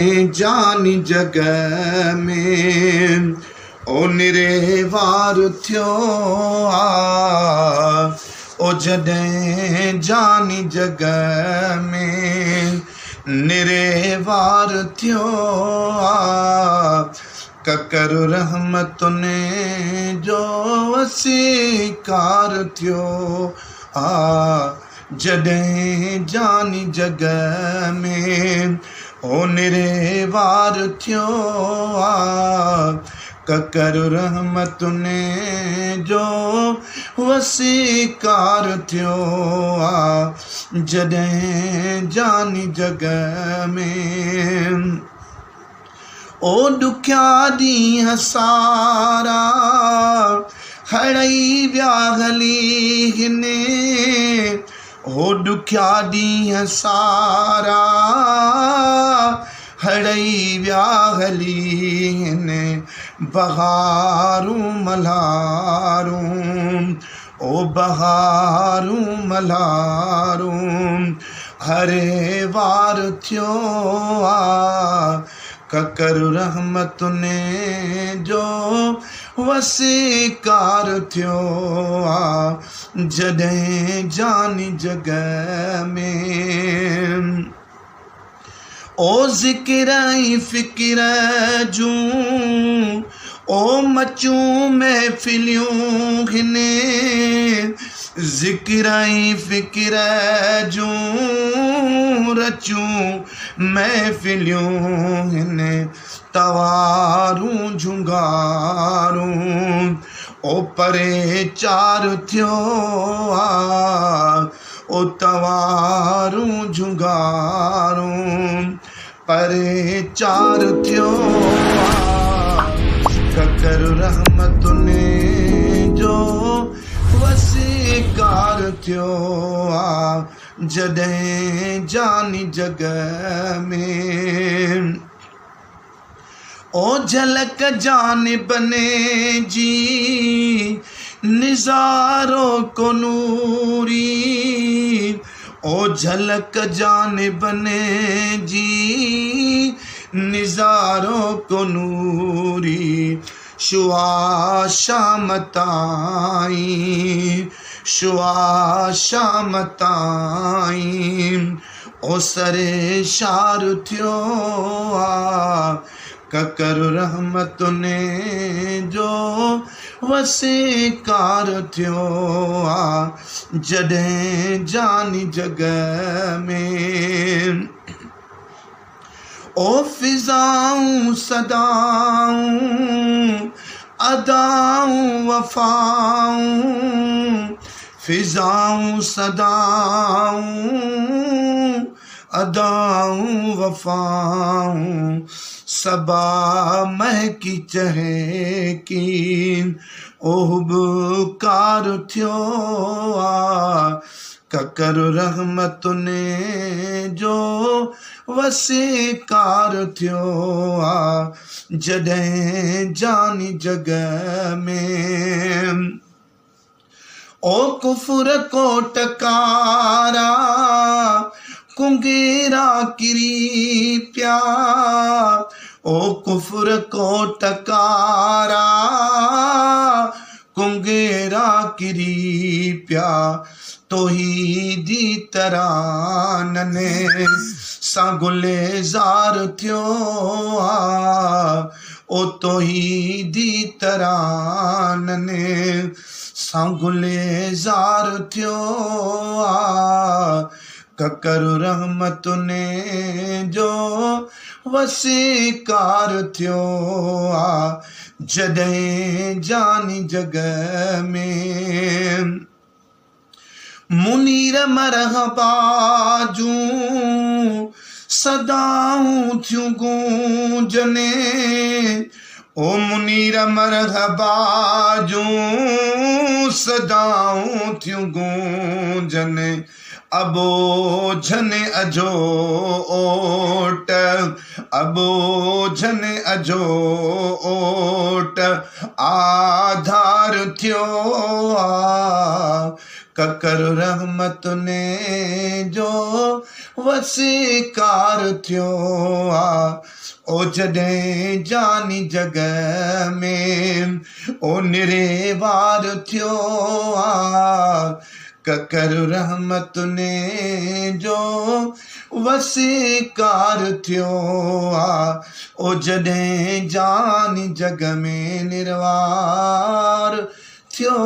جاني جڳ ۾، او نري وار ٿيو آ، او جڏهن جاني جڳ ۾، نري وار ٿيو آ، ڪڪر رحمتن جو وسيڪار ٿيو آ، جڏهن جاني جڳ ۾، او نري وار ٿيو آ، ڪڪر رحمتن جو وسيڪار ٿيو آ، جڏهن جاني جڳ ۾. او ڏکيا ڏينهن سارا هڙئي ويا هلي هن، او ڏکيا ڏينهن سارا هڙئي ويا هلي هن، بهارون ملهارون، او بهارون ملهارون، هري وار ٿيو آ، ڪڪر رحمتن جو وسيڪار ٿيو آ، جڏهن جاني جڳ ۾. او ذڪر ۽ فڪر جون او مچون محفليون هن، ذڪر ۽ فڪر جون رچون محفليون هن، توارون جهونگارون، او پري چار ٿيو آ، او توارون جهونگارون، پري چار ٿيو آ، ڪڪر رحمتن جو وسيڪار ٿيو آ، جڏهن جاني جڳ ۾. او جهلڪ جانبن جي نظارو ڪو نوري، او جهلڪ جانبن جي نظارو ڪو نوري، شعاع شام تائين، شعاع شام تائين، او سري شار ٿيو آ، ڪڪر رحمتن جو وسيڪار ٿيو آ، جڏهن جاني جڳ ۾. او فضائون صدائون ادائون وفائون، فضائون صدائون ادائون وفائون، صبا مهڪي چهڪي، اوهب ڪار ٿيو آ، ڪڪر رحمتن جو وسيڪار ٿيو آ، جڏهن جاني جڳ ۾. او ڪفر ڪوٽ ڪارا ڪنگيرا ڪري پيا، او ڪفر ڪوٽ ڪارا ڪنگيرا ڪري پيا، توحيدي ترانن سان گلزار ٿيو آ، او توحيدي ترانن سان گلزار ٿيو آ، ڪڪر رحمتن جو وسيڪار ٿيو آ، جڏهن جاني جڳ ۾. منير مرحبا جون صدائون ٿيون گونجن، او منير مرحبا جون صدائون ٿيون گونجن، ابوجهن اجهو اوٽ، ابوجهن اجهو اوٽ آڌار ٿيو آ، ڪڪر رحمتن جو وسڪار ٿيو آ. او جڏهن جاني جڳ ۾ او نريوار ٿيو آ. ڪڪر رحمتن جو وسڪار ٿيو آ. او جڏهن جاني جڳ ۾ نروار ٿيو.